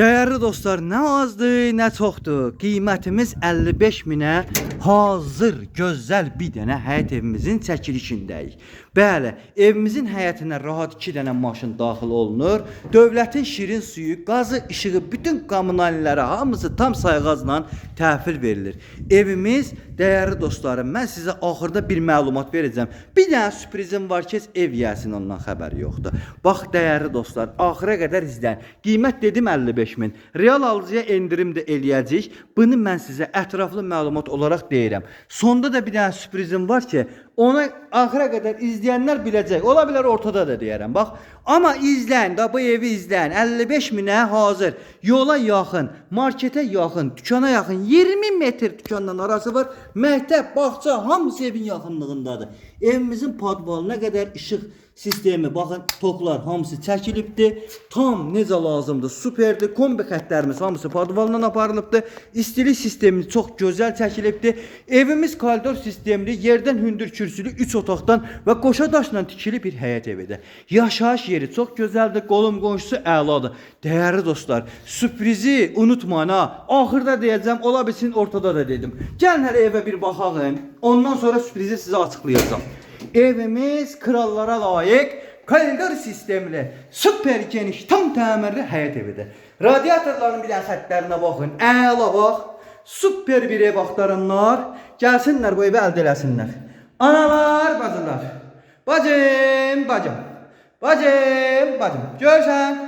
Dəyərli dostlar, nə azdır, nə çoxdur. Qiymətimiz 55 minə hazır gözəl bir dənə həyət evimizin çəkilişindəyik. Bəli, evimizin həyətinə rahat 2 dənə maşın daxil olunur. Dövlətin şirin suyu, qazı, işığı, bütün kommunallərə hamısı tam sayğacla təhvil verilir. Evimiz, dəyərli dostlarım, mən sizə axırda bir məlumat verəcəm. Bir dənə sürprizim var ki, heç ev yiyəsinin ondan xəbəri yoxdur. Bax, dəyərli dostlar, axıra qədər izləyin. Qiymət dedim 55 min. Real alıcıya endirim də eləyəcəyik. Bunu mən sizə ətraflı məlumat olaraq deyirəm. Sonda da bir dənə sürprizim var ki, ona axıra qədər izləyənlər biləcək. Ola bilər ortada da deyərəm. Bax, amma izləyin da bu evi izləyin. 55 minə hazır. Yola yaxın, marketə yaxın, dükana yaxın 20 metr dükandan arası var. Məktəb, bağça hamısı evin yaxınlığındadır. Evimizin podvalına qədər işıq sistemi, baxın, toklar hamısı çəkilibdir. Tam necə lazımdır, superdir. Kombi xəttlərimiz hamısı podvaldan aparılıbdır. İstilik sistemi çox gözəl çəkilibdir. Evimiz koridor sistemli, yerdən hündür kürsülü 3 otaqdan və qoşa daşla tikili bir həyət evidir. Yaşayış yeri çox gözəldir, qolum qonşusu əladır. Dəyərli dostlar, sürprizi unutmayın ha. Axırda deyəcəm, ola bilsin ortada da dedim. Gəlin hələ evə bir baxağın. Ondan sonra sürprizi sizə açıqlayacağam. Evimiz krallara layiq koridor sistemli, super geniş, tam təmirli həyət evidir. Radiatorların bir dənə xəttlərinə baxın. Əla bax. Super bir ev axtaranlar gəlsinlər bu evi əldə eləsinlər. Analar, bacılar. Bacım, bacım. Bacım, bacım. Görsən?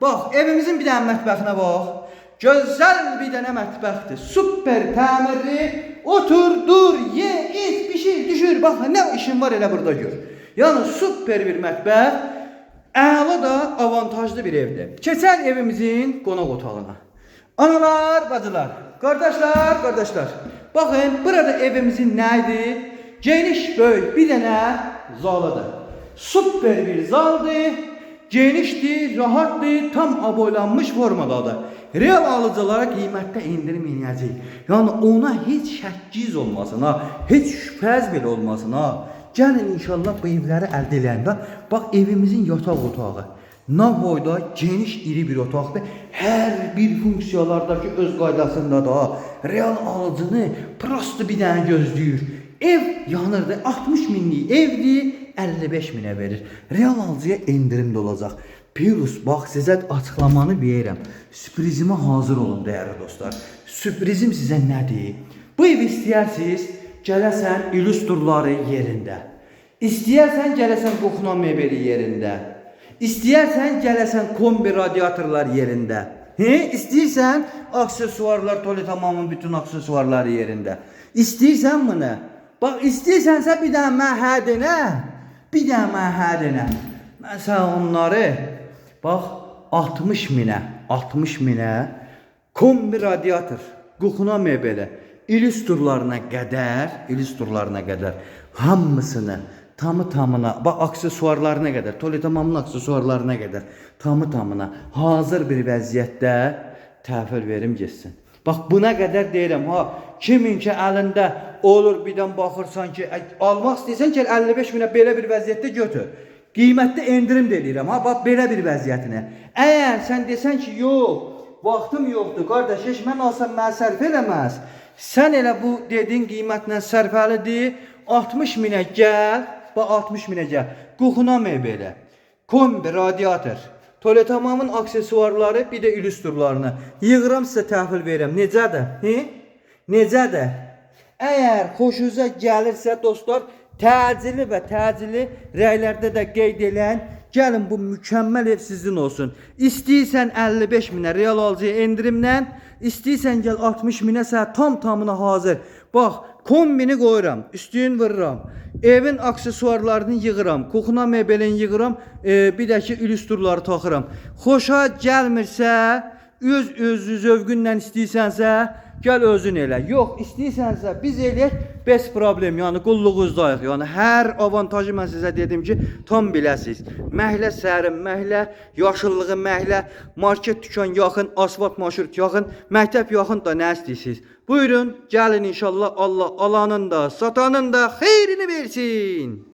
Bax, evimizin bir dənə mətbəxinə bax. Gözəl bir dənə mətbəxdir. Super təmirli. Otur, dur, ye, iç, pişir, düşür. Bax, nə işin var elə burada gör. Yəni super bir mətbəx. Əla da avantajlı bir evdir. Keçən evimizin qonaq otağına. Analar, bacılar, qardaşlar, qardaşlar. Baxın, burada evimizin nə idi? Geniş, böyük bir dənə zalıdır. Super bir zaldır. Genişdir, rahatdır, tam aboylanmış formadadır. Real alıcılara qiymətdə endirim eləyəcək. Yəni ona heç şəkkiz olmasın ha, heç şübhəz belə olmasın ha. Gəlin inşallah bu evləri əldə eləyəndə, bax evimizin yataq otağı. Nə boyda geniş iri bir otaqdır. Hər bir funksiyalardakı öz qaydasındadır ha. Real alıcını prosto bir dənə gözləyir. Ev yanırdı. 60 minlik evdir, 55 minə verir. Real alıcıya endirim də olacaq. Plus bax sizə açıqlamanı verirəm. Sürprizimə hazır olun dəyərli dostlar. Sürprizim sizə nədir? Bu evi istəyərsiniz, gələsən illüstrları yerində. İstəyərsən gələsən qoxuna mebeli yerində. İstəyərsən gələsən kombi radiatorlar yerində. He? İstəyirsən aksesuarlar, tualet hamamın bütün aksesuarları yerində. İstəyirsən bunu? Bax istəyirsənsə bir dənə mən hə denə. Bir dənə mən hə denə. Mən sənə onları bax 60 minə, 60 minə kombi radiator, qoxuna mebeli, illüstrlarına qədər, illüstrlarına qədər hamısını tamı tamına, bax aksesuarlarına qədər, tualet hamamının aksesuarlarına qədər tamı tamına hazır bir vəziyyətdə təhvil verim getsin. Bax buna qədər deyirəm ha, kimin ki əlində olur birdən baxırsan ki, almaq istəyirsən gəl 55 minə belə bir vəziyyətdə götür. Qiymətdə endirim də eləyirəm ha, bax belə bir vəziyyətinə. Əgər sən desən ki, yox, vaxtım yoxdur, qardaş, heç mən alsam mənə sərf eləməz. Sən elə bu dediyin qiymətlə sərfəlidir. 60 minə gəl, bax 60 minə gəl. Qoxuna mebeli, kombi, radiator, tualet hamamın aksesuarları, bir də illüstrlarını yığıram sizə təhvil verirəm. Necədir? He? Necədir? Əgər xoşunuza gəlirsə dostlar, təcili və təcili rəylərdə də qeyd eləyən, gəlin bu mükəmməl ev sizin olsun. İstəyirsən 55 minə real alıcıya endirimlə, istəyirsən gəl 60 minə sənə tam tamına hazır. Bax, kombini qoyuram, üstüyün vururam. Evin aksesuarlarını yığıram, kuxuna mebelini yığıram, bir də ki illüstrları taxıram. Xoşa gəlmirsə, öz özü zövqünlə istəyirsənsə, gəl özün elə. Yox, istəyirsənsə biz eləyək, bez problem, yəni qulluğuzdayıq. Yəni hər avantajı mən sizə dedim ki, tam biləsiniz. Məhəllə sərin, məhəllə yaşıllığı məhəllə, market dükan yaxın, asfalt marşrut yaxın, məktəb yaxın da nə istəyirsiniz? Buyurun, gəlin inşallah Allah alanın da, satanın da xeyrini versin.